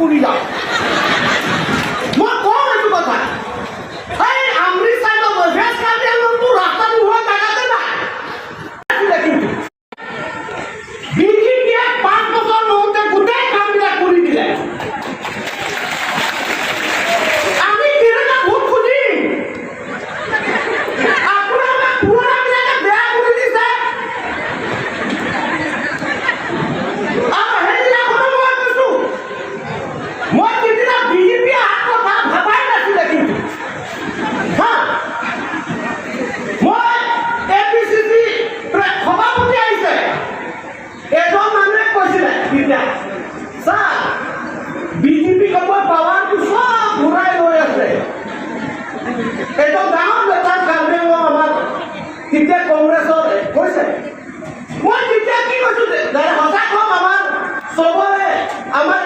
কৰি যাওঁ। মই কওঁ এইটো কথা। এই আমৰি চাইডত, ৱেষ্ট কাৰ্বি আংলংটো ৰাস্তা নোহোৱা জেগাতে নাই আছিলে। কিন্তু বিজেপিয়ে 5 বছৰ নহওঁতে গোটেই কামবিলাক কৰি দিলে। আমি কেনেকুৱা ভোট খুজিম? আপোনালোকে পুৰণাবিলাকে বেয়া কৰি দিছে। আৰু সেইদিনাখনো মই কৈছো, মই তেতিয়া বিজেপি অহাৰ কথা ভাবাই নাছিলে। কিন্তু হা, মই এপিচিচি সভাপতি আহিছে, এজন মানুহে কৈছিলে তেতিয়া, "ছাৰ, বিজেপি ক'ব পাৱাৰটো চব ঘূৰাই লৈ আছে।" এজন ডাঙৰ নেতা কাৰ্বি আংলং আমাৰ তেতিয়া কংগ্ৰেছৰ কৈছে। মই তেতিয়া কি কৈছো যে, দাদা, সঁচা কম, আমাৰ চবৰে আমাৰ